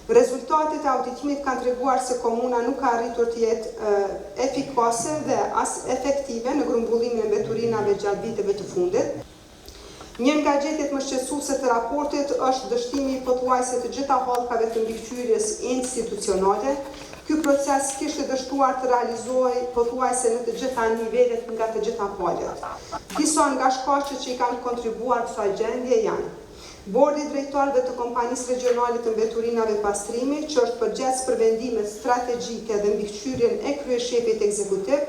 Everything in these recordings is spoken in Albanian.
Rezultatet e auditimit kanë treguar se komuna nuk ka arritur të jetë efikase dhe as efektive në grumbullimin e mbeturinave gjatë viteve të fundit. Një nga gjetjet më shqetësuese të raportit është dështimi i pothuajse të gjitha hallkave të mbikëqyrjes institucionale. Ky proces kishte dështuar të realizohej pothuajse në të gjitha nivelet nga të gjitha palët. Disa nga shkaqet që i kanë kontribuar kësaj gjendje janë. Bordi i Drejtorëve të Kompanisë Regjionale të Mbeturinave Pastrimi, që është përgjegjës për vendimet strategjike dhe mbikëqyrjen e kryeshefit ekzekutiv,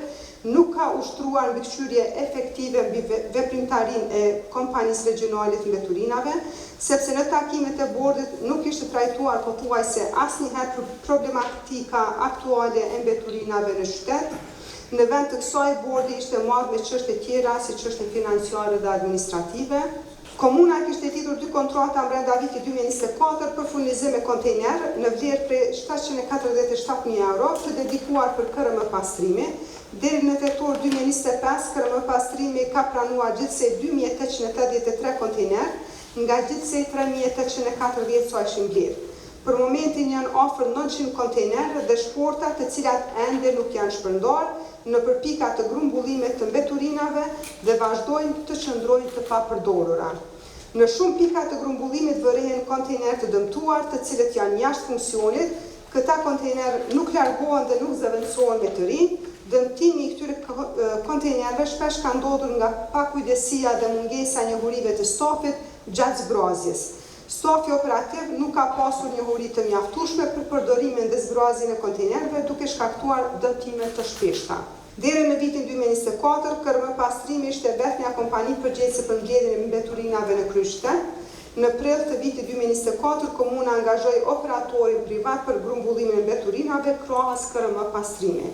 nuk ka ushtruar mbikëqyrje efektive mbi veprimtarinë e Kompanisë Regjionale të Mbeturinave, sepse në takimet e bordit nuk ishte trajtuar pothuajse asnjëherë problematika aktuale e mbeturinave në qytet. Në vend të kësaj, bordi ishte marrë me çështje tjera, si çështje financiare dhe administrative. Komuna kishte lidhur dy kontrata brenda vitit 2024 për furnizim me kontejnerë në vlerë prej 747.000 euro të dedikuar për KRM Pastrimi. Deri në tetor 2025, KRM Pastrimi ka pranuar gjithsej 2883 kontejnerë, nga gjithsej 3840 sa ishin blerë. Për momentin janë afër 900 kontejnerë dhe shporta të cilat ende nuk janë shpërndarë nëpër pika të grumbullimit të mbeturinave dhe vazhdojnë të qëndrojnë të papërdorura. Në shumë pika të grumbullimit vërehen kontejnerë të dëmtuar, të cilët janë jashtë funksionit. Këta kontejnerë nuk largohen dhe nuk zëvendësohen me të rinj. Dëmtimi i këtyre kontejnerëve shpesh ka ndodhur nga pakujdesia dhe mungesa e njohurive të stafit gjatë zbrazjes. Stafi operativ nuk ka pasur njohuri të mjaftueshme për përdorimin dhe zbrazjen e kontejnerëve, duke shkaktuar dëmtime të shpeshta. Deri në vitin 2024, KRM Pastrimi ishte vetmja kompani përgjegjëse për mbledhjen e mbeturinave në kryeqytet. Në prill të vitit 2024, komuna angazhoi operatorin privat për grumbullimin e mbeturinave krahas KRM Pastrimi.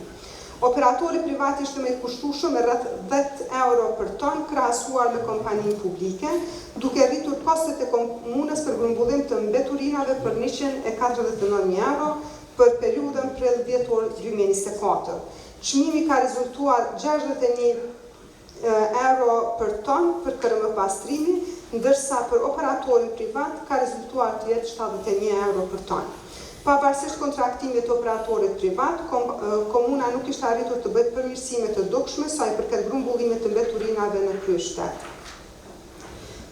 Operatori privat ishte më i kushtueshëm me rreth 10 euro për ton krahasuar me kompaninë publike, duke rritur kostot e komunës për grumbullim të mbeturinave për 149.000 euro për periudhën prill-dhjetor 2024. Çmimi ka rezultuar 61 euro për ton për KRM Pastrimi, ndërsa për operatorin privat ka rezultuar të jetë 71 euro për ton. Pavarësisht kontraktimit të operatorit privat, komuna nuk kishte arritur të bëjë përmirësime të dukshme sa i përket grumbullimit të mbeturinave në kryeqytet.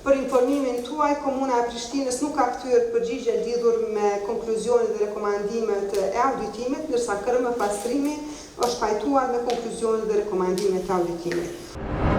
Për informimin tuaj, Komuna e Prishtinës nuk ka kthyer përgjigje lidhur me konkluzionet dhe rekomandimet e auditimit, ndërsa KRM Pastrimi është pajtuar me konkluzionet dhe rekomandimet e auditimit.